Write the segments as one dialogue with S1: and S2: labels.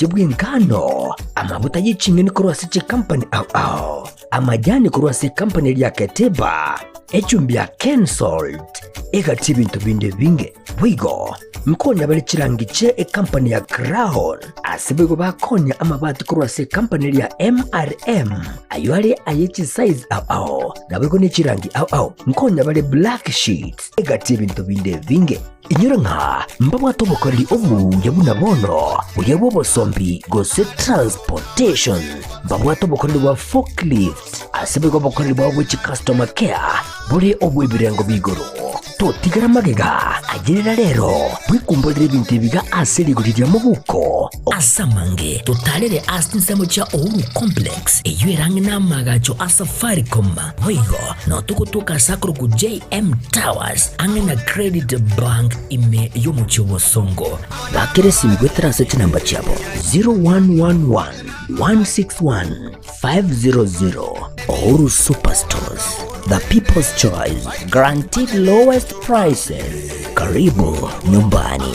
S1: Obosie bw'engano, amabuta ye ching'eni korwa ase chikampani ao ao, amajani korwa ase ekampani eria ya Keteba, echumbi ya Kensalt, egati ebinto binde ebinge. Boigo nkonya bare chirangi chie ekampani ya Crown, ase boigo bakonya amabati korwa ase ekampani eria ya MRM, ayio are aye chisize ao ao, naboigo ne chirangi ao ao. Nkonya bare black sheets, egati ebinto binde ebinge. Inyora ng'a mbabwate obokoreri obuya buna bono, buya bw'obosombi gose transportation. Mbabwate obokoreri bwa forklift, ase boigo obokoreri bwabo bwe chicustomer care bore obw'ebirengo b'igoro. Totigara magega, ayerera rero, bwekumborere ebinto ebiga ase rigori ria mobuko. Ase amange, totarere ase chinsemo chia Uhuru Complex, eyio ere ang'e n'amaagacho a Safaricom. Boigo notogotoka ase akorokwa JM Towers ang'e na Credit Bank ime y'omochie o Bosongo. Bakera esimi goetera ase chinamba chiabo 0111 161 500. Uhuru Superstores, the people's choice, guaranteed lowest prices. Karibu nyumbani.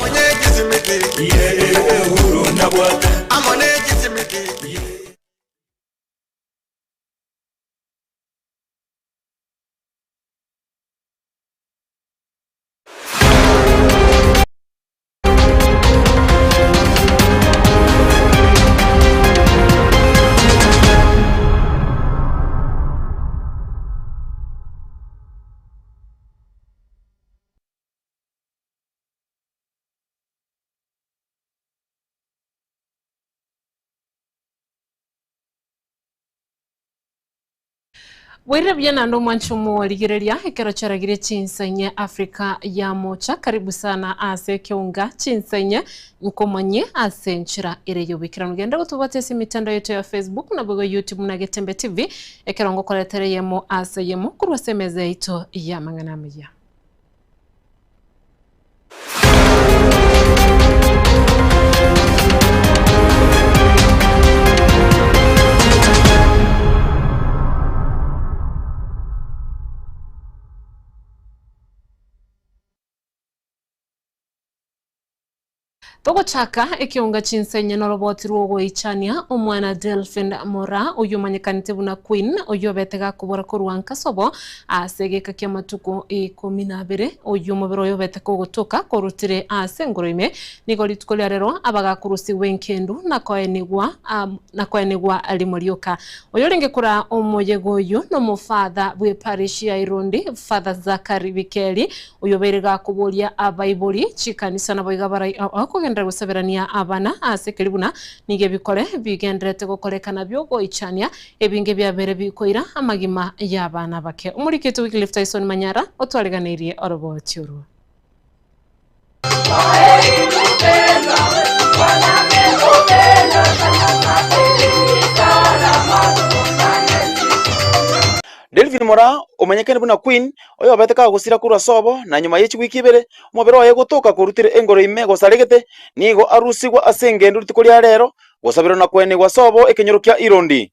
S2: Bwairire buya naende omwanchi omorigereria ekero chiaragire chinsa inye Africa ya mocha karibu sana ase ekeunga chinsa inye nkomanyie ase enchera ere y'oboikeranu genda gotobwatia ase emitandao yaito ya Facebook naboigo YouTube na Getembe TV ekero ngokoretera eyemo ase eyemo korwa ase emeza yaito y'amang'ana amaya. Togochaka ekeonga chinsenye noroboti rw'ogoichania omwana Delphin Moraa oyio omanyekanete buna Queen oyio obete gakobora korwa nkasobo ase egeka ki'amatuko ikomi na abere oyio omobere oye obete kogotoka korutire ase engoro ime nigo rituko ria rero abagakurusigwa enkendu na koenigwa na koenigwa rimo rioka. Oyorenge koraa omoyega oyio nomofadha bw'eparish ya Irundi Father Zachary Bikeri Oyobeire gakoboria abaibori chikanisa naboigo abarai ao kogenderera gosaberania abana ase ekeri buna nigo ebikore bigendererete gokorekana biogoichania ebinge biabeire bikoira amagima y'abana abake. Omoriki oito Wycliffe Tyson Manyara otwariganeirie oroboti orwo.
S3: Delvin Moraa, omanyekene buna Queen, oyobete kagosira korwa sobo, na nyuma ye chiwiki ibere, omobere oye gotoka korutire engoro ime gosaregete, nigo arusigwe ase engendo rituko ria rero, gosaberwa na koenigwa sobo ekenyoro kia Irondi.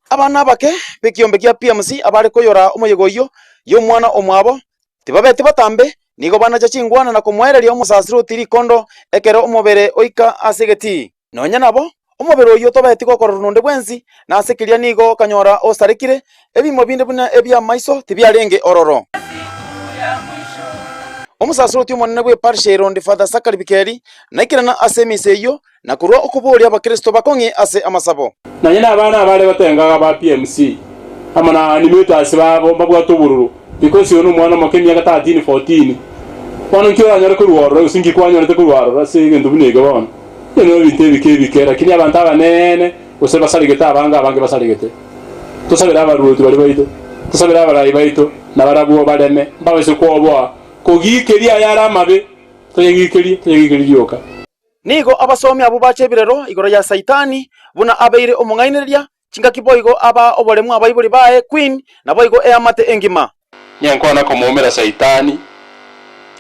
S3: Abana abake b'ekiombe kia PMC abare koyora omoyega oyio y'omwana omwabo, tibabeti batambe, nigo banacha chingwana na komoereria omosasiroti rikondo ekero omobere oika ase egetii. Nonya nabo, omobere oyio tobeti gokororwa nonde bwensi, na ase keria nigo okanyora osarekire, ebimo binde buna ebi'amaiso tibiarenge ororo. Omosasiroti omonene bw'eparisha Erondi Father Zachary Bikeri naikerana ase emisa eyio na korua okoboria abakristo bakong'e ase amasabo.
S4: Nonye nabana abare gotengaga ba PMC amo na animators babo mbabwate obororo because oyo nomwana omoke emiaka 13, 14 bono nki oranyore korwa ororo gose nki kwanyorete korwa aroro ase egento buna eke bono. Ebi nebinto ebike ebike lakini abanto abanene gose basaregete abange abange basaregete. Tosabere abaruoti baria baito, tosabere abarai baito nabarabwo bareme mbabase kwoboa kogiikeria ayare amabe toyagikerie toyagikerie rioka.
S3: Nigo abasomi abwo bacha ebirero igoro ya Saitani, buna abeire omong'ainereria, chingaki boigo abaa oboremu abaibori baye Queen, naboigo eamate engima.
S4: Nyenkwana komoumera Saitani,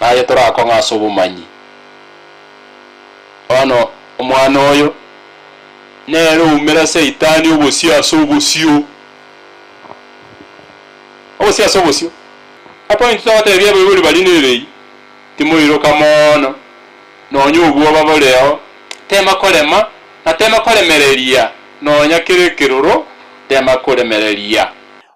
S4: naye torakong'a ase obomanyi. Bono omwana oyo nere oumera Saitani obosio ase obosio, obosio ase obosio. Apoint togotebia abaibori baria nerei. Timoiroka mono, nonya obwoba boreo, tema korema, na tema koremereria, nonya kere ekeroro, tema koremereria.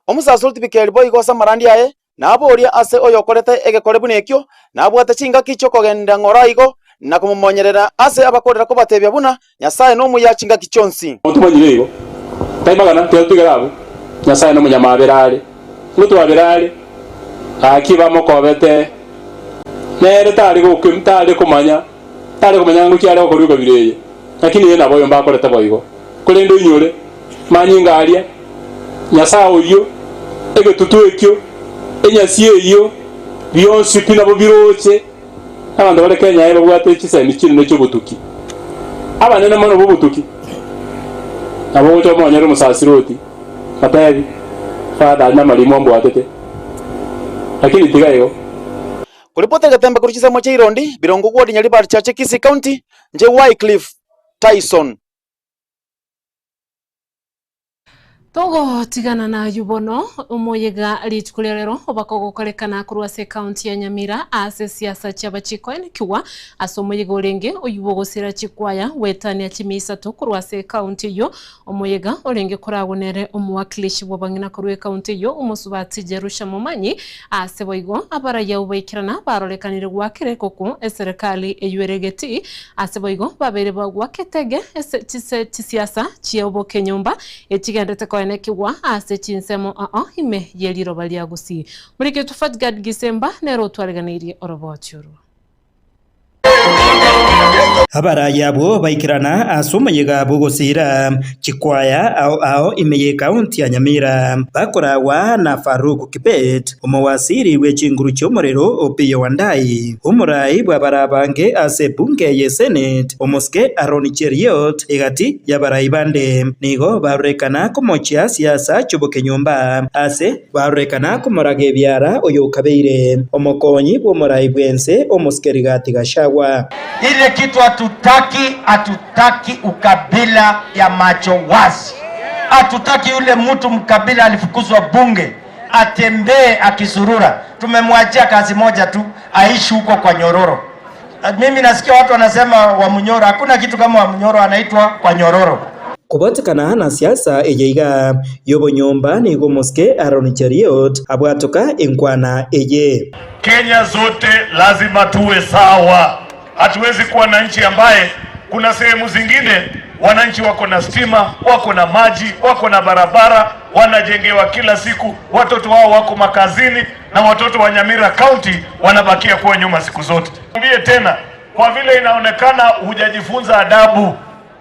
S3: Omosasuroti Bikeli boigo ase amarandia aye, na aboria ase oyokorete egekore buna ekio, nabwate chingaki chi'okogenda ng'ora igo, na komomonyerera ase abakorera kobatebia buna Nyasae nomuya chingaki chionsi.
S4: Tomanyire igo, tai magana, tiga totigere abwo. Nyasae nomonyamabera are, ngotwabera are, gaki bamokobete, nere tare goke tare komanya, tare komanya ngochia are gokorwa ekabira eye, lakini eye nabo oyomba akorete boigo. Korende oinyore, manyinga aria, Nyasae oyio, egetutu ekio, enyasi eyio, bionsi pi nabo biroche. Abanto bare Kenya aye babwate chisemi chinene chi'obotuki, abanene mono b'obotuki. Nabo ogocha omonyore omosasiroti, otebi, Father, aria namarimo ambwatete, lakini tiga igo.
S3: Koripota egetembe korwa chinsemo chia Irondi, Birongo Ward, Nyaribari Chache, Kisii County, Nche Wycliffe Tyson.
S2: Togotigana nayio bono, omoyega rituko ria rero obakogokorekana korwa ase ekaunti ya Nyamira ase siasa chi'abachikoenekigwa ase omoyega orenge oyio bw'ogosira chikwaya goetania chimia isato korwa ase ekaunti eyio. Omoyega orenge koragwo nere omowakilishi bw'abang'ina korwa ekaunti eyio omosubati Jerusha Momanyi ase boigo abarayau baikerana barorekanire goakera ekoko eserekari eyio ere getii Ase boigo babeire bagwakete ge ase chise chisiasa chi'obokenyomba echigenderete koenekigwa ase chinsemo ao ime ye riroba ria Gusii. Moriketwe Fatgard Gisemba nere otwareganeirie oroboti orwo.
S5: Abarai abwo baikerana ase omoyega bw'ogosiira chikwaya ao ao ime y'ekaunti ya Nyamira, bakoragwa na Farouk Kibet, Omowasiri bwe chinguru chi'omorero Opiyo Wandayi, omorai bw'abaraa abange ase ebunge ye Senate, omosike Aaron Cheruiyot, egati y'abarai bande, nigo barorekana komochia siasa chi'obokenyomba ase barorekana komoraga ebiara oyokabeire omokonyi bw'omorai bw'ense omosike Rigathi Gachagua.
S6: Ile kitu hatutaki, hatutaki ukabila ya macho wazi. Hatutaki yule mtu mkabila alifukuzwa bunge atembee akizurura. Tumemwachia kazi moja tu, aishi huko kwa nyororo. Mimi nasikia watu wanasema Wamunyoro, hakuna kitu kama Wamunyoro, anaitwa kwa nyororo.
S5: Kobatekana na siasa eye iga y'obonyomba nigo omosike Aaron Cheruiyot abwatoka enkwana eye.
S7: Kenya zote lazima tuwe sawa. Hatuwezi kuwa na nchi ambaye kuna sehemu zingine wananchi wako na stima, wako na maji, wako na barabara, wanajengewa kila siku, watoto wao wako makazini, na watoto wa Nyamira County wanabakia kuwa nyuma siku zote. Mwambie tena, kwa vile inaonekana hujajifunza adabu,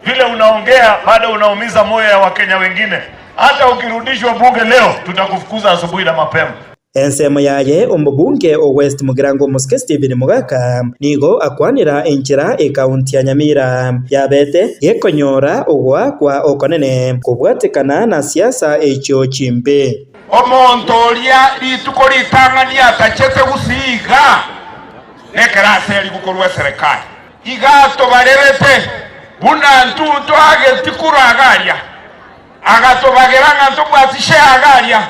S7: vile unaongea bado unaumiza moyo ya Wakenya wengine. Hata ukirudishwa bunge leo, tutakufukuza asubuhi na mapema.
S5: Ensemo yaye omobunge o West Mugirango Omosike Stephen Mogaka nigo akwanera enchera ekaunti ya Nyamira yabete gekonyora ogoakwa okonene kobwatekana na siasa echio chimbe.
S6: Omonto oria rituko ritang'ani atachete gusii iga, nekero aserigwe korwa eserekari. Iga atobarerete buna ntunto ageti korwa iga aria, agatobagera ng'a ntobwati share iga aria.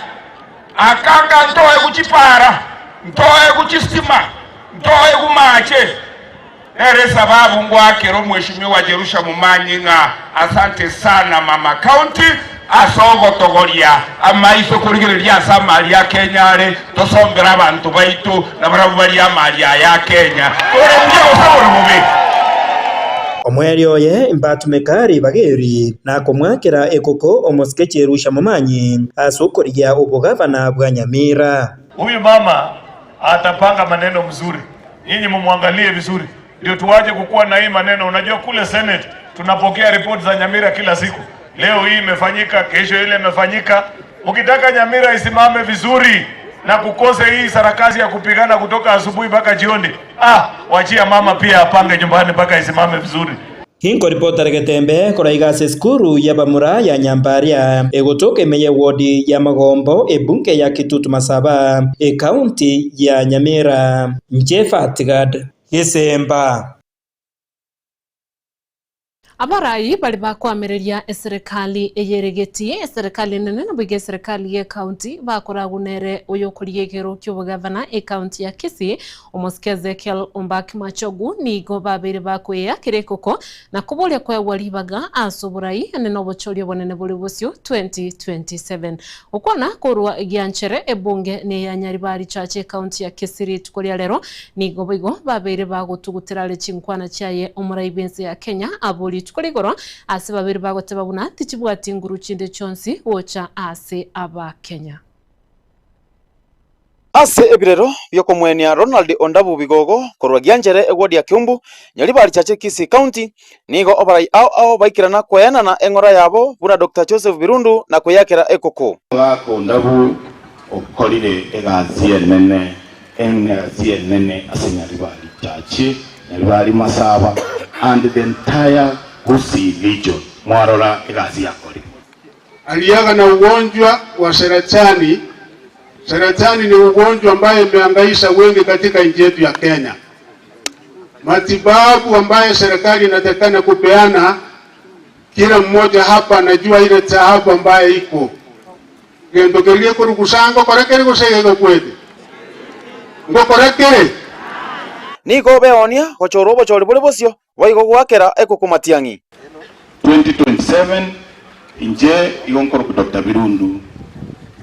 S6: Akanga ntoegwe chipara, ntoegwe chistima, ntoegwe mache. Nere esababu ngoakera omweshimiwa Jerusha Momanyi ng'a asante sana mama county ase ogotogoria amaiso korigereria ase amari a Kenya are, tosombere abanto baito nabarabwo barie amari aya a Kenya. Tore buya gose bore bobe?
S5: Omweri oye mbatumeka ribaga eri, na komwakera ekoko omosike Jerusha Momanyi ase okorigia obogavana bwa Nyamira.
S7: Huyu mama atapanga maneno mzuri, nyinyi mumwangalie vizuri ndio tuwache kukuwa na hii maneno. Unajua kule Senate tunapokea ripoti za Nyamira kila siku, leo hii imefanyika, kesho ile imefanyika. Mkitaka Nyamira isimame vizuri na kukose hii sarakasi ya kupigana kutoka asubuhi mpaka jioni, ah, wachia mama pia apange nyumbani mpaka isimame vizuri.
S5: Inkoripotera getembe koraiga ase esukuru y'abamura ya Nyambaria egotoka ime y'ewodi ya Magombo ebunge ya Kitutu Masaba ekaunti ya Nyamira. Inche Fatgad Gesemba.
S2: Abarai baria bakoamereria eserekari eyeregetie, eserekari enene naboigo eserekari y'ecounty bakoragwa nere oyokorigia ekero ki'obogavana ecounty ya Kisii, omosike Ezekiel Ombaki Machogu nigo babeire bakoeyakera ekoko na koboria koegwa ribaga ase oborai ane nobochori obonene bore bosio 2027. Gokwana korwa gianchere ebunge neya Nyaribari Church ecounty ya Kisii rituko ria rero Nigo boigo babeire bagotugutera are chinkwana chiaye omorai bw'ense ya Kenya abwo rituko rigoro ase babeire bagoteba buna tichibwati nguru chinde chionsi gocha ase Abakenya.
S3: Ase ebirero bi'okomwenia Ronald Ondabu Bigogo korwa Gianchere eward ya Kiumbu, Nyaribari Chache Kisii County, nigo obarai ao ao baikerana koenana eng'ora yabo buna Doctor Joseph Birundu na koyakera ekoko.
S8: Omogaka Ondabu okorire egasi enene Eng'erasi enene ase Nyaribari Church, Nyaribari Masaba and the entire Gusii region. Mwarora egasi yakorire.
S6: Aliaga na ugonjwa wa saratani. Saratani ni ugonjwa ambaye imehangaisha wengi katika nchi yetu ya Kenya. Matibabu ambaye serikali inatakikana kupeana, kila mmoja hapa anajua ile taabu ambaye iko. Gento keria gekorugusa ngokora kere gose gegokwete? Ngokora kere?
S3: Nigo beoonia gochorwa obochori bore bosio, boigo goakera ekoko matiang'i.
S8: 2027 Inche igo nkorokwa Doctor Birundu,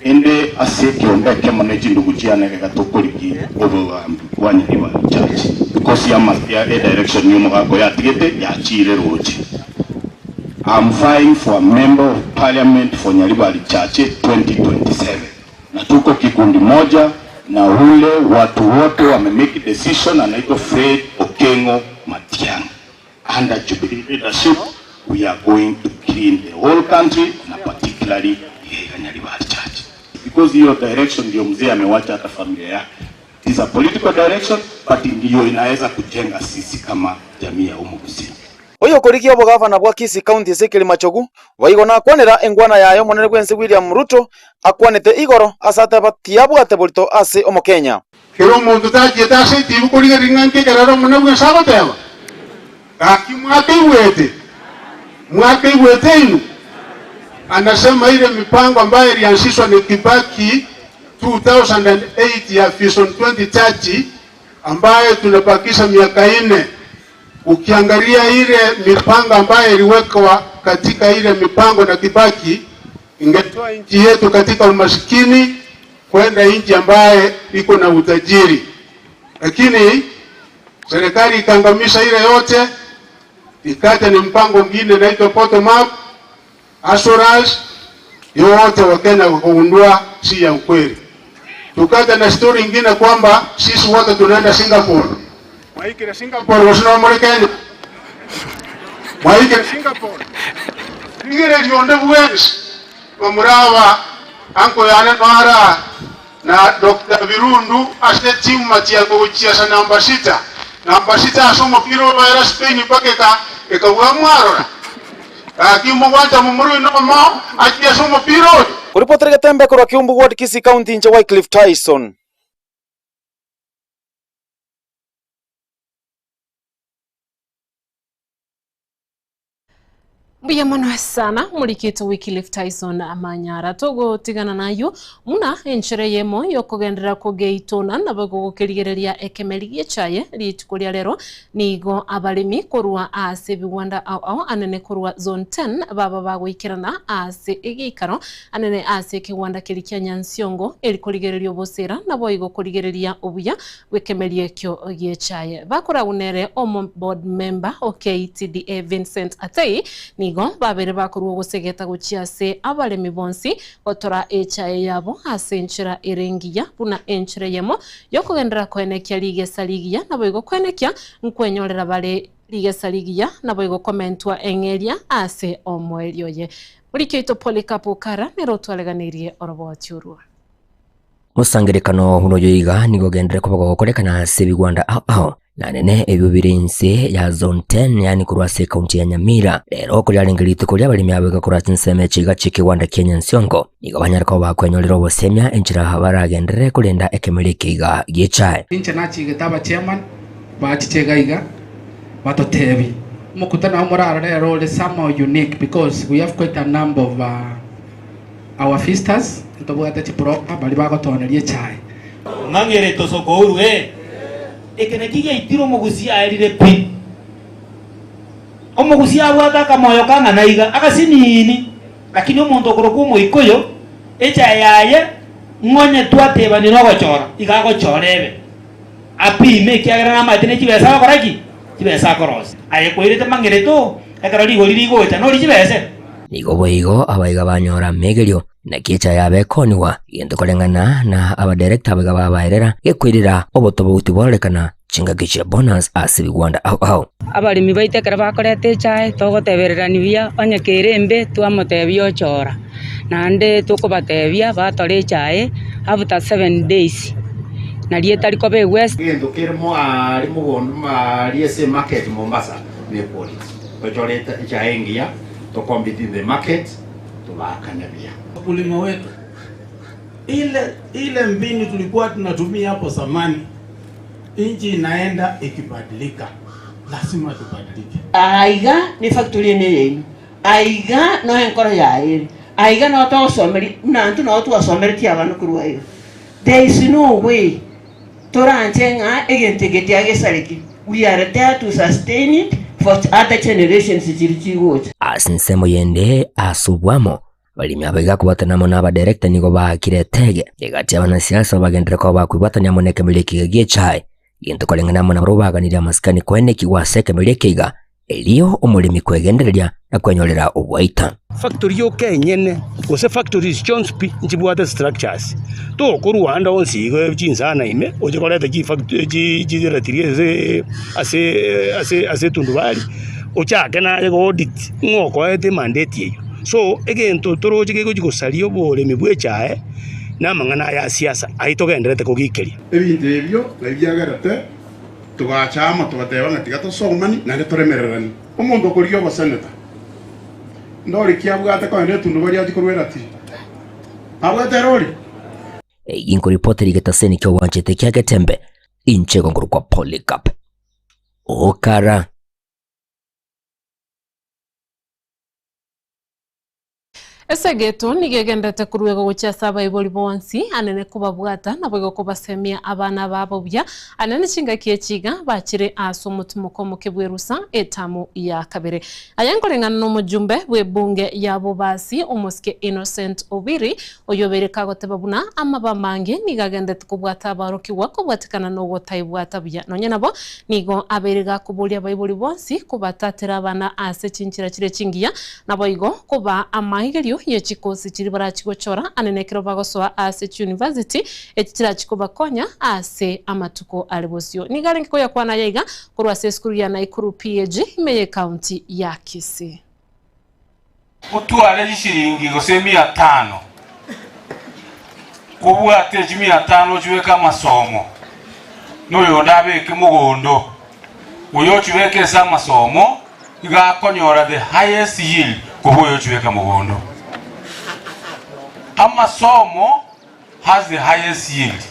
S8: inde ase ekeombe ekemo ne chindugu chiane gega tokorigia obogambi bwa Nyaribari Church because ya ya edirection yomogaka oyo atigete yachiire roche. I'm vying for a member of parliament for Nyaribari Chache 2027 na tuko kikundi moja na ule watu wote wame make decision anaitwa Fred Okengo Matiang'i under Jubilee leadership we are going to clean the whole country na particularly Igeiga Nyaribari Church because hiyo direction ndio mzee amewacha hata familia yake It is a political direction but ndiyo inaweza kujenga sisi kama jamii ya humu Gusii.
S3: Oyokorigia obogavana bwa Kisii County Ezekiel Machogu boigo nakwanera engwana yaye omonene bw'ense William Ruto akwanete igoro ase ateba tiabwate borito ase omokenya.
S6: Kera omonto tachiete ase etibi korigereria ng'a nki ekerero Omonene bw'ense agoteba, Gaki mwakeigwete, mwakeigwete inwe? Anasema ile mipango ambayo ilianzishwa ni Kibaki 2008 ya Vision 2030 ambayo tunabakisha miaka ine Ukiangalia ile mipango ambayo iliwekwa katika ile mipango na Kibaki, ingetoa nchi yetu katika umasikini kwenda nchi ambaye iko na utajiri, lakini serikali ikangamisha ile yote, ikaja ni mpango mwingine inaitwa bottom up assurance, yote Wakenya wakagundua si ya ukweli. Tukaja na story ingine kwamba sisi wote tunaenda Singapore. Mwaikire Singapore gose nomore Kenya? Mwaikire Singapore? Rigereria onde bwensi bamura aba uncle yane noara na Doctor Birundu ase etimu matiango gochiasa namba sita namba sita ase omopira obaera Spain mpaka eka ekabua mwarora gaki mogwancha momura oino omo achie ase omopira oyo.
S3: Koripotera egetembe korwa Kiumbu Ward, Kisii County, inche Wycliffe Tyson.
S2: Mbuya mono sana omorikito Wycliffe Tyson Manyara. Togotigana nayio muna enchera eyemo yokogenderera kogeitona nabo gogokerigereria ekemeri gi'echaye rituko ria rero nigo abaremi korwa ase ebigwanda ao ao anene korwa zone 10 baba bagoikerana ase egeikaro anene ase ekegwanda keria kia Nyansiongo eri korigereria obosera naboigo korigereria obuya bw'ekemerio ekio gi'echaye. Bakoragwa nere omo board member o KTDA Vincent Atei nigo babeire bakorua ogosegeta gochia ase abaremi bonsi gotora echaye yabo ase enchera ere engiya buna enchera eyemo y'okogenderera koenekia rigesa rigiya naboigo koenekia nkwenyorera bare rigesa rigiya naboigo komentwa eng'eria ase omoerio oye. Moriki oito Polycarp Okara nere otwareganeirie oroboti orwo.
S1: Mosangererekano buna oyo iga nigo ogenderere koba gogokorekana ase ebigwanda ao ao, na nene ebio bire inse ya Zone 10 yaani korwa ase ekaunti ya Nyamira. Rero koriarenge rituko ri'abaremi abo iga korwa chinsemo echi iga chi'ekegwanda kia Nyansiongo, nigo banyare koba bakwenyorera obosemia enchera baragenderere korenda ekemeri eke iga gi'echae.
S9: Inche nachigete abachairman bachiche iga iga batotebie. Omokutano oo morarore ere ore somehow unique because we have quite a number of our visitors, ntobwate chibroker baria bagotooneria echae.
S10: Ng'ang'ere tosokourwe, eke nakio giaitire omogusia aerire pi. Omogusia abwate akamoyo kang'ana iga, agasinini, lakini omonto okorokwa omoikoyo, echae yaye ng'onye twatebani nogochora, iga agochora ebe. Apime, ekiagera namaete ne chibesa agokora ki? Chibesa akorosia. Aye kwairete mang'erete ekero rigori rigocha, nori chibese?
S1: Nigo boigo abaiga banyora amegerio, naki echa yabo ekonigwa, gento koreng'ana na abadirector abaiga babaerera, gekoirera obotobauti bwarorekana chingaki chia bonus ase ebigwanda ao ao.
S11: Abaremi baito ekero bakoreta echae, togotebererania buya, onye kere embe twamotebia ochora, naende tokobatebia batore echae after 7 days, nario etari koba ewaste.
S12: Egento kere moaria mogondo maaria ase emarket Mombasa ne quality. Tochore echae engiya to compete in the market tobaakane buya.
S13: Wakulima wetu ile ile mbinu tulikuwa tunatumia hapo zamani, nchi inaenda ikibadilika, lazima tubadilike.
S14: Aiga ne factory ene yaino, aiga noe enkoro yaye ere, aiga noo togosomeria, buna intwe noo twasomeretie abana korwa aiga. There is no way toranche ng'a egento eke tiagesareki, we are there to sustain it for other generations chiria chigocha.
S1: Ase ensemo yende ase obwamo, Abaremi aba iga kobatana amo n'abadirector nigo baakire etege egati y'abanasiasa bagenderere koba bakoibwatania amo n'ekemeria ekiga gi'echae, gento koreng'ana amo nabarabwo baganirie amasikani koenekigwa ase ekemeria eke iga, erio omoremi kwegendereria na kwenyorera obwaita.
S15: Factory yoka enyene gose factories chionsi pi nchibwate structures. Tokorwa ande onsi igo chinsana ime oche koreta chifactory chi chiratiri ase ase ase ase etundubari ochake naye go audit ng'o okoete emandate eyio. So egento toroche kegochi gosaria oboremi bwa echae na amang'ana aya a siasa ayio togendererete kogikeria.
S8: Ebinto ebio nabio biagerete togacha amo togateba ng'a tiga tosomani naende toremereranie. Omonto okorigia oboseneta, ndori ki abwate kogenda etunduba riachia korwa eratiri? Nabwate erori?
S1: Eyio nkoripotera egetaseni ki'obwanchete kia Getembe, inche nkorokwa Polycarp Okara.
S2: Esegeto nigo egenderete koruegwa gochia ase abaibori bonsi, anene kobabwata, naboigo kobasemia abana babo buya, anene chingaki echi iga bachire ase omotimoko omoke bw'erusa etamu ya kabere. Aya nkoreng'ana nomojumbe bw'ebunge ya Bobasi, omosike Innocent Obiri, oyobeire kagoteba buna amaba amange nigo agenderete kobwata abarokigwa kobwatekana nogotaibwata buya. Nonya nabo nigo abeire gakoboria abaibori bonsi kobatatera abana ase chinchera chire chingiya, Naboigo kobaa amaigerio ye chikosi chiria barachie gochora ane nekero bagosoa ase chiuniversity echi chirachie kobakonya ase amatuko are bosio. Nigo arenge koyakwana aya iga korwa ase esukuru ya Naikuru PAG ime ye county ya Kisii.
S16: Otware chishiringi gose emia tano, kobwate chimia tano ochibeke amasomo, na oyonde abeke mogondo, oyo ochibeke ase amasomo, Igo akonyora the highest yield kobua oyochibeka mogondo. Amasomo has the highest yield.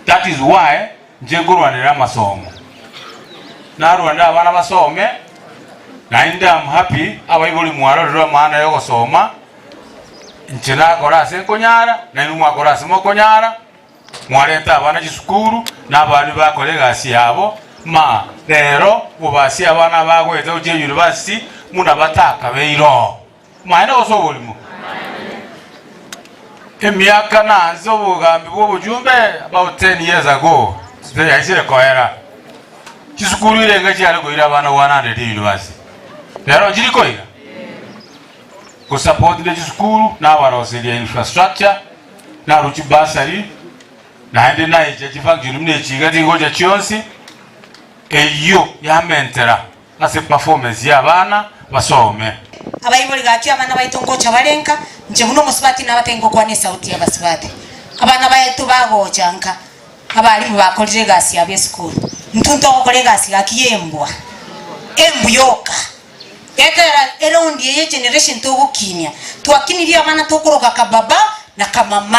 S16: That is why inche nkorwanerera amasomo. Narwanire abana basome, naende am happy abaibori mwarorire amaana ya ogosoma, inche nakora ase nkonyara, nainwe mwakora ase mokonyara. Mwarente abana chisukuru, na abarimu bakore egasi yabo, ma rero mobasie abana abagoeta gochia university buna batakabeire oo. Maene gose oborimo? Emiaka nanse obogambi bwa obochumbe about 10 years ago yaisire koera, chisukuru irenge chiare koira abana 100 university, rero nchiri koira? Gosupport ne chisukuru nabaroseria infrastructure Narue chibasari, naende naiche chifactory buna echi iga chigocha chionsi, eyio yamentera ase performance ya abana basome.
S17: Abaibori gaki abana baito ngocha bare nka, inche buna omosubati nabatebie ngokwana esauti y'abasubati. Abana baito bagocha nka, abalimu bakorire egasi yabo esukuru. Intwe ntogokora egasi gaki y'embwa, embu yoka. Ekero eraundi eye generation togokinia, twakinirie abana tokoroka kababa na kamama.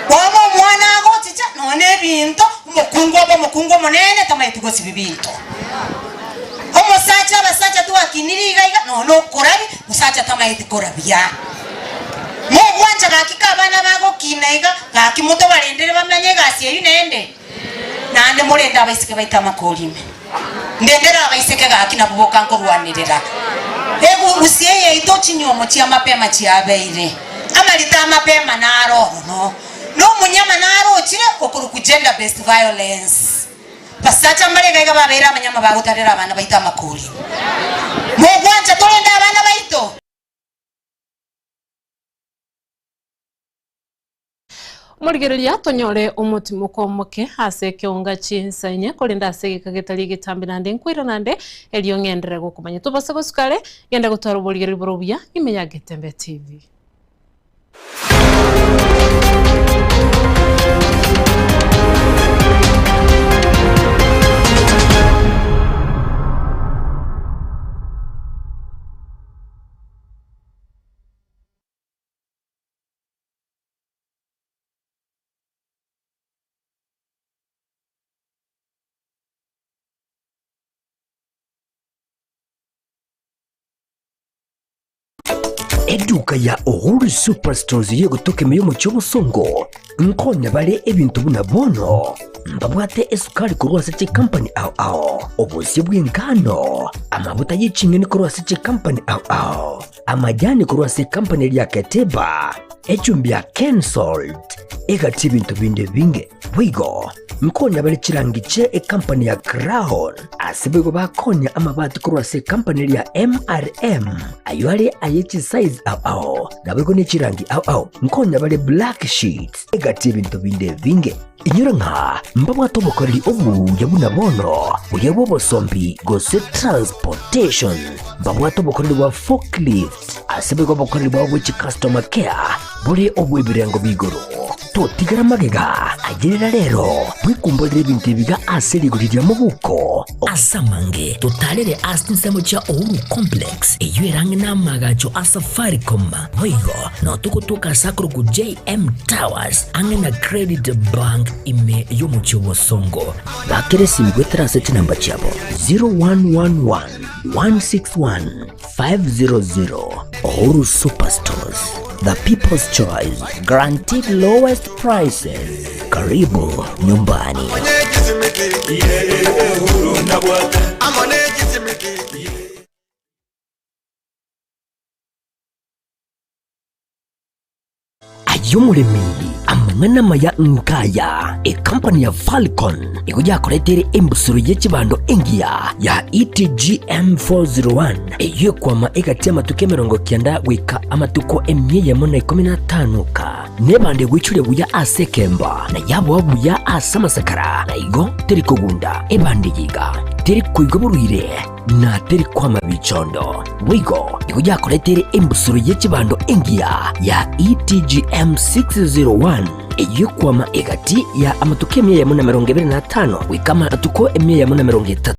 S17: Bono omwana agochicha nonya na ebinto, omokungu obe omokungu omonene tamanyeti gosibia binto. Omosacha abasacha twakinire iga iga nonya okorabi mosacha tamaeti korabia. Mogwancha gaki ka abana bagokina iga gaki motobarendere bamenye egasi eyio naende naende morende abaiseke baito amakori ime. Ndendere abaiseke gaki nabwo boka nkorwanerera. Egurusi eye yaito chinyuomo chia mapema chiabeire. Amarita amapema naro ororo. Na omonyama naro ochire okorokwa gender based violence. Basacha mbare iga iga babeire abanyama bagotarera abana baito amakori. Mogwancha torende abana baito?
S2: Omorigereria tonyore omotimoko omoke ase ekeonga chinsa inye, korende ase egeka getari egetambe naende nkoira naende, erio ng'enderere gokomanya. Tobase gosuka are, genda gotwara oborigereria bore obuya ime ya Getembe TV.
S1: Eduka ya Uhuru Superstores y'egotoka ime y'omochie obosongo nkonya bare ebinto buna bono mbabwate esukari korwa ase chikampani ao ao, obosie bw'engano, amabuta ye ching'eni korwa ase chikampani ao ao, amajani korwa ase ekampani eria ya Keteba, echumbi ya Kensalt, egati ebinto binde ebinge. Boigo nkonya bare chirangi chie ekampani ya Crown, ase boigo bakonya amabati korwa ase ekampani eria ya MRM, ayio are aye chisize ao ao, naboigo ne chirangi ao ao. Nkonya bare black sheets, egati ebinto binde ebinge. Inyora ng'a mbabwate obokoreri obuya buna bono, buya bw'obosombi gose transportation. Mbabwate obokoreri bwa forklift, ase boigo obokoreri bwabo bwe chicustomer care bore obw'ebirengo b'igoro. Totigera magega, ayerera rero, bwekumborere ebinto ebiga ase rigori ria mobuko. Ase amange, totarere ase chinsemo chia Uhuru Complex, eyio ere ang'e n'amaagacho a Safaricom. Boigo, nao togotoka ase akorokwa JM Towers, ang'e na Credit Bank ime y'omochie o Bosongo. Bakera esimi goetera ase chinamba chiabo 0111 161 500. Uhuru Superstores, the people's choice, guaranteed lowest prices. Karibu nyumbani. Aye omoremi, amang'ana amaya nkaya, Ekampani ya Falcon nigo yakoreteire embusuro ye chibando engiya ya ETGM 401 eyio ekwama egati y'amatuko 90 goika amatuko 115 ka. Nebando egoichoria buya ase ekemba, na yaboa buya ase amasakara, na igo teri kogunda. Ebando eye iga teri koigwa borwaire, na teri kwama bichondo. Boigo nigo yakoreteire embusuro ye chibando engiya ya ETGM 601 eyio ekwama egati ya amatuko 125 goika amatuko 130.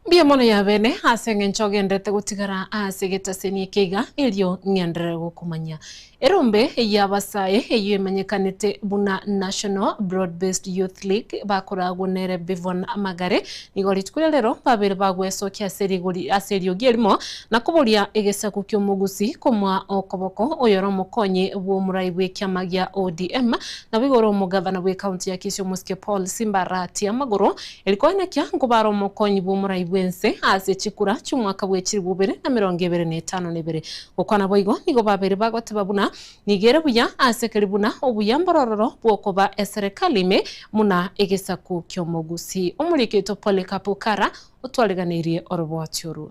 S2: Mbuya mono yabene ase eng'encho ogenderete gotigara ase egetaseni eke iga, erio ng'enderere gokomanya. Erombe y'abasae eyio emanyekanete buna National Broad Based Youth League bakoragwo nere Bevon Magare nigo rituko ria rero babere bagwesokia ase rigori ase eriogi erimo na koboria egesaku ki'omogusi komoa okoboko oyore omokonyi bw'omorai bw'ekiama gia ODM nabo igoro omogavana bw'ecounty ya Kisii omosike Paul Simbarati amagoro Erikoenekia nkobare omokonyi bw'omorai bw'ense ase chikura chi'omwaka bwe chilifu ibere na emerongo ebere na etano na ebere. Gokwana boigo nigo babere bagoteba buna nigo ere buya ase keri buna obuya mborororo bw'okoba eserekali ime buna egesaku ki'omogusii. Omoriki oito Polycarp Okara otwariganeirie oroboti orwo.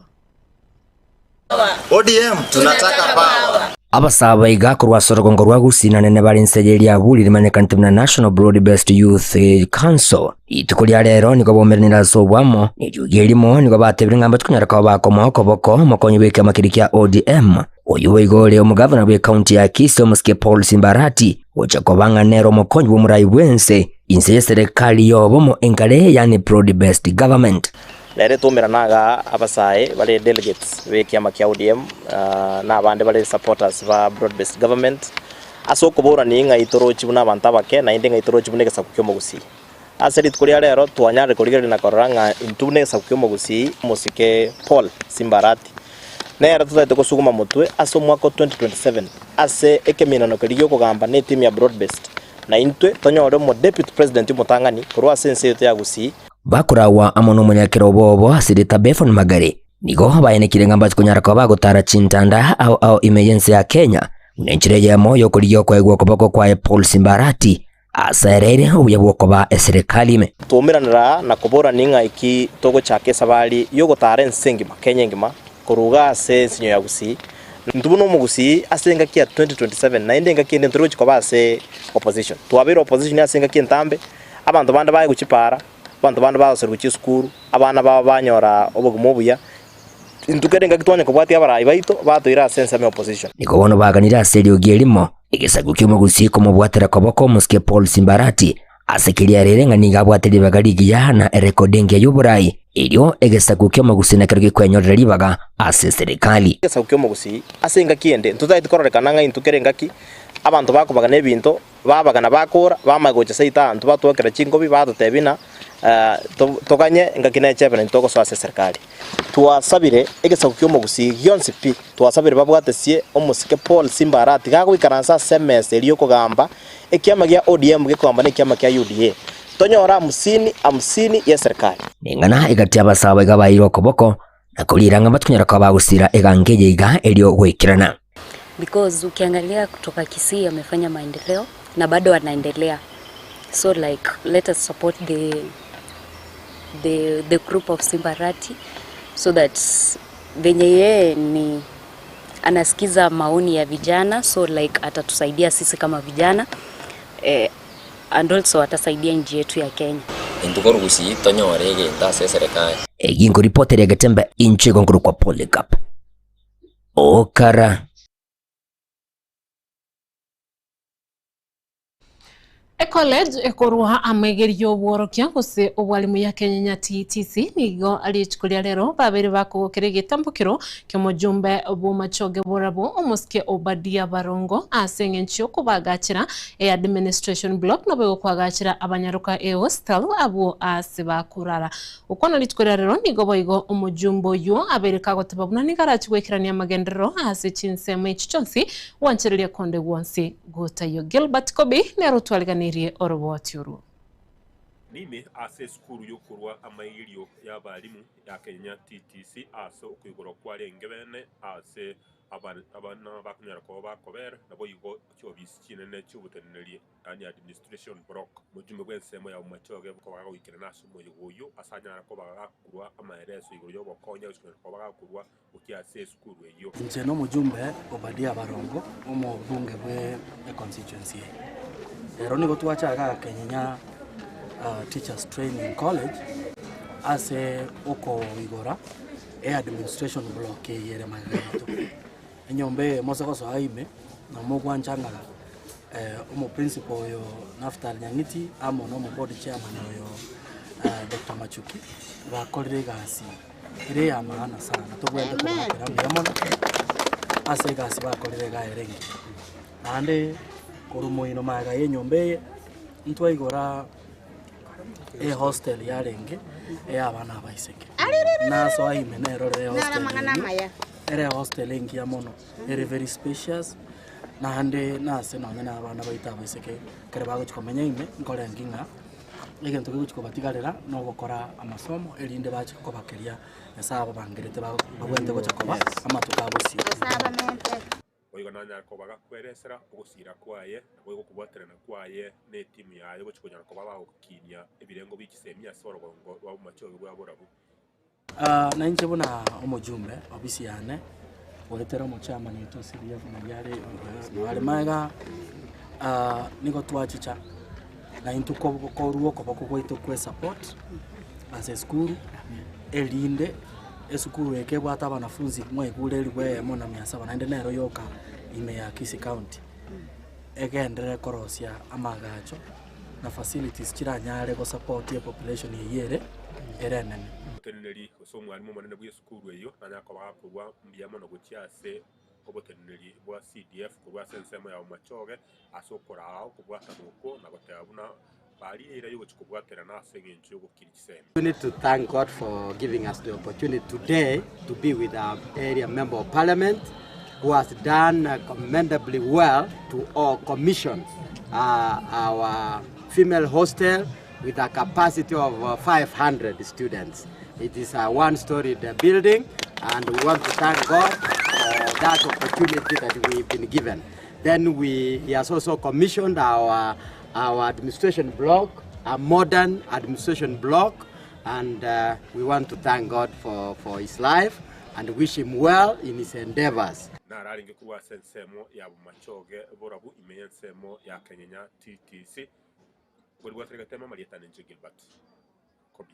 S18: ODM tunataka power.
S1: Abasaaba iga korwa ase orogongo rwa Gusii na nene bare inse ye riaburi rimanyekanete buna National Broad Based Youth Council. Rituko ria rero nigo baumeranire ase oboamo, na eriogi erimo nigo batebire ng'a mbachi konyara koba bakomoa okoboko omokonyi bw'ekiama keria kia ODM, oyio boigo ore omogavana bw'ecounty ya Kisii omosike Paul Simbarati, gocha koba ng'a nere omokonyi bw'omorai bw'ense inse y'eserekari y'obomo enkare yaani Broad Based Government.
S19: Nere twaumerana igaa abasae bare delegates be ekiama kia ODM na abande bare supporters ba broad based government ase okoborania ng'a itorochi buna abanto abake naende ng'a itorochi buna egesaku kia omogusii. Ase rituko ria rero twanyarire korigereria na korora ng'a intwe buna egesaku kia omogusii omosike Paul Simbarati nere totagete kosuguma motwe ase omwaka o 2027 ase ekeminano keria giokogamba na etimu ya broad based na intwe tonyore omo deputy president omotang'ani korwa ase ense yaito ya Gusii.
S1: Bakoragwa amo nomonyakera obo obo ase erieta Befon Magare, nigo baenekire ng'a mbache konyara koba bagotara chintanda ao ao ime y'ense ya Kenya, buna enchera eyemo y'okorigia okoegwa okoboko kwaye Paul Simbarati asereire obuya bw'okoba eserekari ime.
S19: Twaumeranire aa na koborania ng'a eki togochaka esabari y'ogotara ense engima, Kenya engima, korwa iga ase ensinyo ya Gusii. Intwe buna omogusii ase engaki ya 2027 naende engaki ende ntori gochia koba ase opposition. Twabeire opposition ase engaki entambe, Abanto bande baye gochia para, abanto bande bagoserigwa chisukuru, abana babo banyora obogima obuya. Intwe kera engaki twanya kobwatia abarai baito, batoire ase ensemo ya opposition.
S1: Nigo bono baganire ase eriogi erimo, egesaku ki'omogusii komobwatera koboko omosike Paul Simbarati, ase keria arere ng'a nigo abwate ribaga rigiya na erekodi engiya y'oborai, erio egesaku ki'omogusii nakero gekwenyorera ribaga ase eserekari.
S19: Egesaku ki'omogusii ase engaki ende ntotageti kororekana ng'a intwe kera engaki abanto bakobagana ebinto Babagana bakoora, bamanya gocha seito abanto batwakera chinkobi, batotebia ng'a toganye engaki nechebe naintwe togosoa ase eserikari. Twasabire egesaku ki'omogusii gionsi pi, twasabire babwatesie omosike Paul Simbarati gagoikaransa ase emesa eria y'okogamba ekiama gia ODM gekogamba na ekiama kia UDA, tonyore hamsini hamsini y'eserikari.
S1: Neng'ana egati abasaaba iga baeirwe okoboko, na koriira ng'a batikonyara koba bagosira egango eye iga erio goikerana.
S20: Because ukiangalia kutoka Kisii amefanya maendeleo na bado anaendelea so like let us support the, the, the group of Simbarati so that venye yeye ni anasikiza maoni ya vijana so like atatusaidia sisi kama vijana eh, and also atasaidia nchi yetu ya Kenya.
S21: Intwe korwa Gusii tonyore egento ase eserekari.
S1: Eyio nkoripotera egetembe inche igo nkorokwa Polycarp. Okara.
S2: Ecollege ekorwa amaigerio y'obworokia gose obwalimu ya Kenyenya TTC nigo rituko ria rero babere bakogokera egetambokero ki'omojumbe bw'omachoge borabwo omosike Obadia Barongo ase eng'encho y'okobagachera eadministration block nabo egokwagachera abanyaroka ehostel abwo ase bakorara. Gokwana rituko ria rero nigo boigo omojumbe oyio abeire kagoteba buna nigo arachie goikerania amagenderero ase chinsemo echi chionsi gwanchereria konde gwonsi gotaiyo. Gilbert Kobi nere otwariganirie oroboti orwo.
S22: Nime ase esukuru y'okorua amaigerio y'abalimu ya Kenya TTC ase okoigorwa kwarenge bene ase abana bakonyara koba bakobera naboigo chiobisi chinene chi'oboteneneri. Yaani administration block. Omojumbe bw'ensemo ya Bomachoge koba gagoikerana ase omoyega oyio ase anyare koba gakorua amaereso igoro y'obokonyi agochia konyara koba gakorua gochia ase esukuru eyio.
S23: Inche nomojumbe Obadia Barongo, omobunge bwe econstituency eye. Ero nigo twacha igaa Kenyenya Teachers Training College ase okoigora eadministration block eye ere magega yaito. Enyomba eye mose gosoa ime, na mogwancha ng'a omoprinciple oyo Naftali Nyang'iti amo na omoboard chairman oyo Doctor Machuki bakorire egasi. Ere eya maana sana, tobwenerete kobaakera mbuya mono ase egasi bakorire iga ere engiya. Naende korwa moino magega ya enyomba eye, ntwaigora ehostel yarenge eya abana abaiseke. Nasoa ime nerorere ehostel eyio, ere ehostel engiya mono, ere very spacious, naende nase nonye na abana baito abaiseke ekero bagochia komenya ime, nkorengi ng'a egento kegochia kobatigarera na ogokora amasomo erinde bache koba keria Nyasaye ababangerete babwenerete gocha koba amatuko a bosio.
S22: Boigo nanyare koba gakweresera ogosiira kwaye, naboigo okobwaterana kwaye na etimu yaye gochia konyara koba bagokinia ebirengo bie chisemi ase orogongo rwa bomachoge bwa borabu.
S23: Na inche buna omojumbe ofisi yane goetera omochairman oito CDF nari are nare magega nigo twachicha na intwe korwa okoboko gwaito kwa esupport ase esukuru erinde esukuru eke ebwate abanafunzi mwaigure elifu eyemo na mia saba naende nero yoka ime ya Kisii County, egenderere korosia amagacho na facilities chiranyare gosupport epopulation eywo ere ere enene.
S22: Omoteneneri gose omwalimu omonene bw'esukuru eyio nanyare koba gakorwa mbuya mono gochia ase oboteneneri bwa CDF korwa ase ensemo ya Bomachoge ase okoraa okobwatana okwo na goteba buna baria eira y'ogochia kobwaterana ase engencho y'ogokiri chisemi.
S4: We need to thank God for giving us the opportunity today to be with our area member of parliament who has done commendably well to all commission our female hostel with a capacity of 500 students. It is a one-storied building and we want to thank God for that opportunity that we've been given. Then we, he has also commissioned our, our administration block, a modern administration block, and uh, we want to thank God for, for his life and wish him well in his endeavors.
S22: Naro arenge korwa ase ensemo ya bomachoge borabu ime y'ensemo ya Kenyenya TTC, Okoribwatera egetemo amarieta ninche Gilbert Kobi.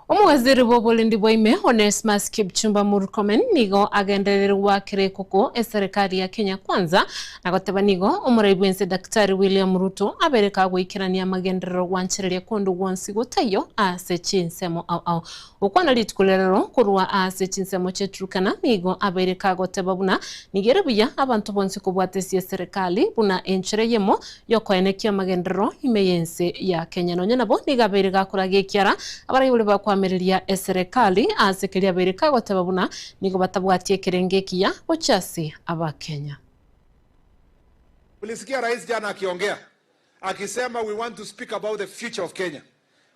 S2: Omowaziri bw'oborendi bwa ime Onesmus Kipchumba Murkomen nigo agendererire goakera ekoko eserekari ya Kenya Kwanza na goteba nigo omorai bw'ense Daktari William Ruto abere kagoikerania amagenderero gwanchereria konde gwonsi gotaiyo ase chinsemo ao ao. Gokwana rituko ria rero korwa ase chinsemo chia Turkana nigo abeire kagoteba buna nigo ere buya abanto bonsi kobwata ase eserekari buna enchera eyemo y'okoenekia amagenderero ime y'ense ya Kenya. Nonya nabo nigo abeire gakoraga ekiara abaraibori bakoamereria eserekari ase keria abeire kagoteba buna nigo batabwati ekerengo ekiya gochia ase Abakenya.
S5: Mlisikia rais jana akiongea akisema we want to speak about the future of Kenya.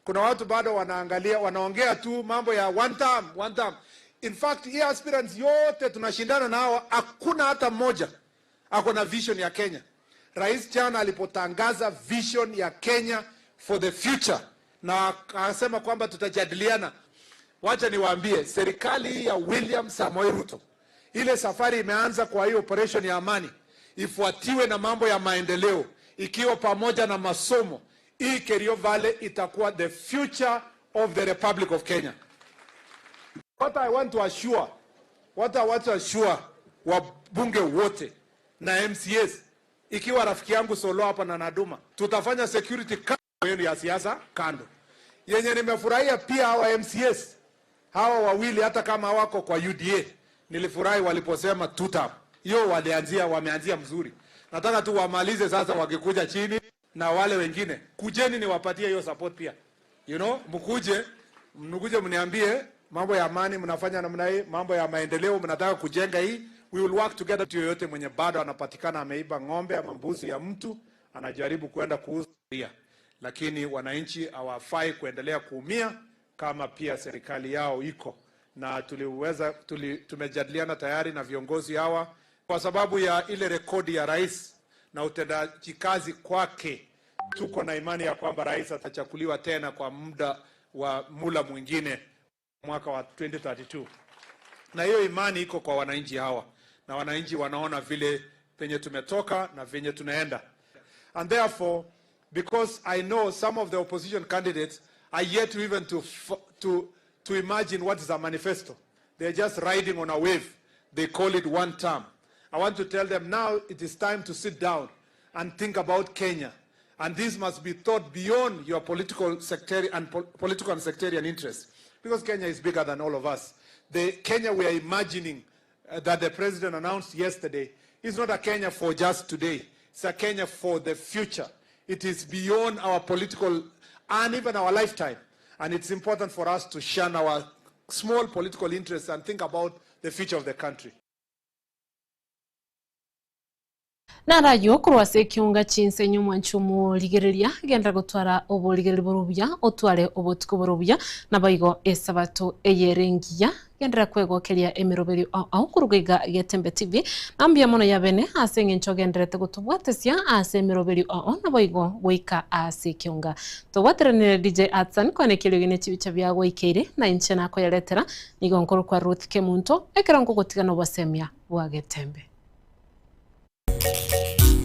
S5: Kuna watu bado wanaangalia wanaongea tu mambo ya one term, one term. In fact, hii aspirants yote tunashindana nao hakuna hata mmoja ako na vision ya Kenya. Rais jana alipotangaza vision ya Kenya for the future na akasema kwamba tutajadiliana. Wacha niwaambie, serikali ya William Samoei Ruto, ile safari imeanza kwa hii operation ya amani, ifuatiwe na mambo ya maendeleo, ikiwa pamoja na masomo. Hii Kerio Valley itakuwa the future of the Republic of Kenya. What I want to assure, what I want to assure wabunge wote na MCAs, ikiwa rafiki yangu Solo hapa na Naduma, tutafanya security kando yenu ya siasa kando. Yenye nimefurahia pia hawa MCAs hawa wawili, hata kama wako kwa UDA, nilifurahi waliposema two term. Hiyo walianzia, wameanzia mzuri. Nataka tu wamalize sasa, wakikuja chini na wale wengine, kujeni niwapatie hiyo support pia. You know, mkuje mkuje mniambie mambo ya amani mnafanya namna hii, mambo ya maendeleo mnataka kujenga hii, we will work together. Mtu yoyote mwenye bado anapatikana ameiba ng'ombe ama mbuzi ya mtu anajaribu kwenda kuuza, lakini wananchi hawafai kuendelea kuumia kama pia serikali yao iko na tuliweza tuli, tumejadiliana tayari na viongozi hawa kwa sababu ya ile rekodi ya rais na utendaji kazi kwake, tuko na imani ya kwamba rais atachaguliwa tena kwa muda wa mula mwingine mwaka wa 2032 na hiyo imani iko kwa wananchi hawa, na wananchi wanaona vile penye tumetoka na venye tunaenda, and therefore because I know some of the opposition candidates are yet to even to, to, to imagine what is a manifesto. They're just riding on a wave. They call it one term. I want to tell them now it is time to sit down and think about Kenya. And this must be thought beyond your political, sectarian and political and sectarian interests. Because Kenya is bigger than all of us. The Kenya we are imagining uh, that the president announced yesterday is not a Kenya for just today. It's a Kenya for the future. It is beyond our political and even our lifetime. And it's important for us to shun our small political interests and think about the future of the country.
S2: Naro ayio korwa ase ekiunga chinse inye omwanchi omorigereria, genderera gotwara oborigereria bore obuya, otware obotuko bore obuya, naboigo Esabato eye ere engiya. Genderera kwegokeria emeroberio ao ao koruga iga Getembe TV. Na mbuya mono yabene ase eng'encho ogendererete gotobwatesia ase emeroberio ao ao naboigo goika ase ekiunga. Tobwateranire DJ Atsan koenekia eriogi ne chibicha biagoikeire, na inche nakoyaretera, nigo nkorokwa Ruth Kemunto, ekero nkogotiga nobosemia bwa Getembe.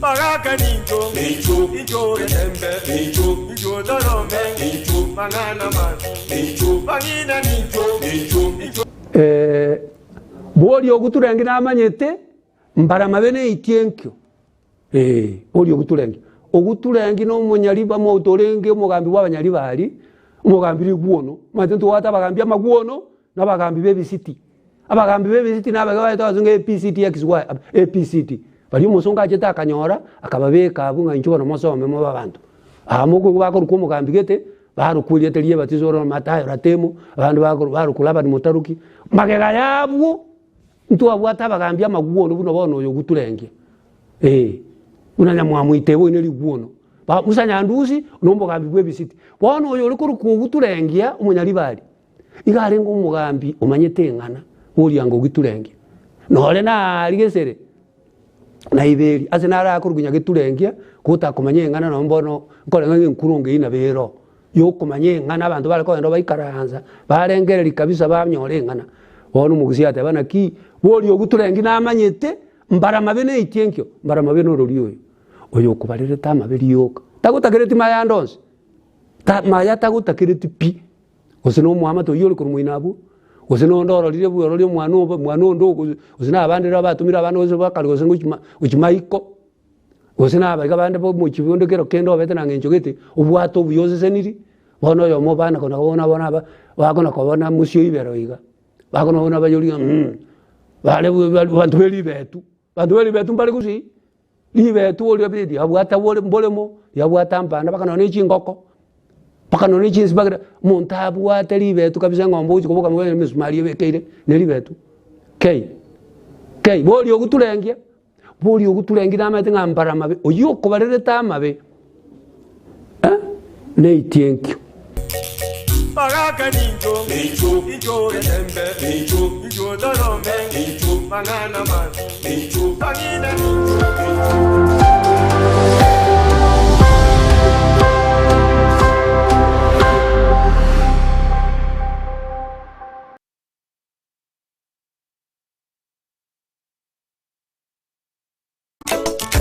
S3: Bagaka nincho, incho getembe, incho torome, mang'ana mabi, bang'ina nincho, incho.
S6: Eh, boria oguturengi namanyete, mbara mabe neitie enkio. Eh, boria oguturengi. Oguturengi na omonyariba mouto orenge omogambi bwa abanyaribari, omogambi rigwono. Omanyete ntobwate abagambi amagwono, na abagambi ba ebisiti. Abagambi b'ebisiti nabake baete abasongo APCTXY, APCT. Baria omosongo achete akanyora, akababeka abwo ng'a inchuo bono mosome mobe abanto. Aa mokoigwa bakorokwa omogambi gete, barokwa erieta ria ebatiso oro Matayo Ratemo, abande bakoro barokwa Laban Mutaruki. Magega yabwo, ntwabwate abagambi amagwono buna bono oyo oguturengia, eh, buna Nyamwamu Itebo oine rigwono. Ba Musa Nyandusi, na omogambi bw'ebisiti. Bono oyo ore korokwa oguturengia, omonyaribari. Iga arenge omogambi omanyete eng'ana bw'oriango ogiturenge, nore naria gesere na iberi, ase naro akorokwa nyageturengia, gotakomanya eng'ana nonye bono nkoreng'a ng'a enkurunga eyio nabo ere oo, yokomanya eng'ana abanto bare kogenda baikaransa, barengereria kabisa banyora eng'ana. Bono omogusii ateba naki, boria oguturengi namanyete, mbara mabe neitie enkio, mbara mabe norori oyo, oyo okobarerete amabe rioka, tagotakereti maya ande onsi, ta maya tagotakereti pi. Gose nomoamate oyio ore korwa moino abwo, gose nonde ororire bworori omwana obo omwana onde ogo gose na abande rirorio batomire abande gose bakare gose gochi ma gochi maiko, gose na abaiga bande ba omochie bonde kero kende obete na ng'encho gete, obwate obuya oseseniri, bono oyomo obana kona kobona bono aba bakona kobona mosio ibero iga, bakona kobona bayori ng'a mh, bare abanto be ribetu, abanto be ribetu mbare gusii, Ribetu oria bi riabwate bore mboremo, riabwate ambana mpaka nonye ne chingoko, mpaka nonye ne chinsibagera, omonto abwate ribetu kabisa eng'ombe ogochi koboka mono emesumari ebekeire ne ribetu kei, kei. Boria ogoturengia, boria ogoturengia namanyete ng'a mbara amabe, oywo okobarerete amabe eh, neitie enkio.
S3: Bagaka nincho, incho getembe, incho torome, mang'ana mabi, bang'ina nincho.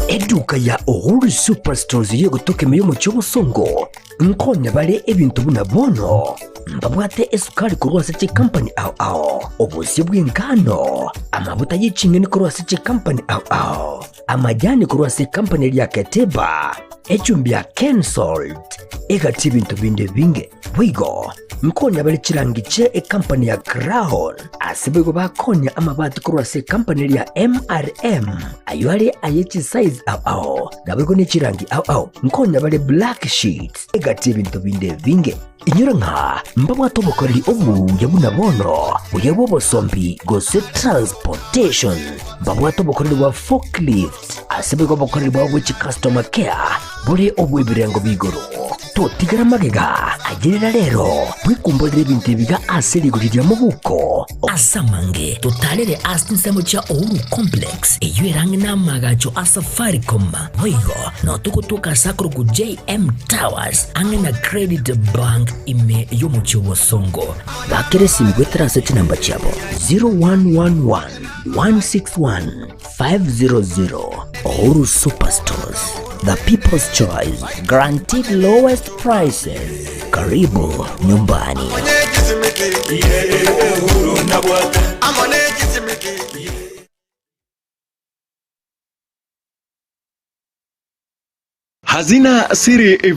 S1: Eduka ya Uhuru Superstores y'egotoka ime y'omochie obosongo nkonya bare ebinto buna bono mbabwate esukari korwa ase chikampani ao ao, obosie bw'engano, amabuta ye ching'eni korwa ase chikampani ao ao, amajani korwa ase ekampani eria ya Keteba, echumbi ya Kensalt, egati ebinto binde ebinge. Boigo nkonya bare chirangi chie ekampani ya Crown, ase boigo bakonya amabati korwa ase ekampani eria ya MRM, ayio are aye chisize ao ao, naboigo ne chirangi ao ao. Nkonya bare black sheets, egati ebinto binde ebinge. Inyora ng'a mbabwate obokoreri obuya buna bono, buya bw'obosombi gose transportation. Mbabwate obokoreri bwa forklift, ase boigo obokoreri bwabo bwe chicustomer care bore obw'ebirengo b'igoro. Totigera magega, ayerera rero, bwekumborere ebinto ebiga ase rigori ria mobuko. Ase amange, totarere ase chinsemo chia Uhuru Complex, eyio ere ang'e n'amaagacho a Safaricom. Boigo, nao togotoka ase akorokwa JM Towers, ang'e na Credit Bank ime y'omochie o Bosongo. Bakera esimi goetera ase chinamba chiabo 0111 161 500 Uhuru Superstores, the people's choice, guaranteed lowest prices. Karibu nyumbani.
S7: Hazina Siri Event.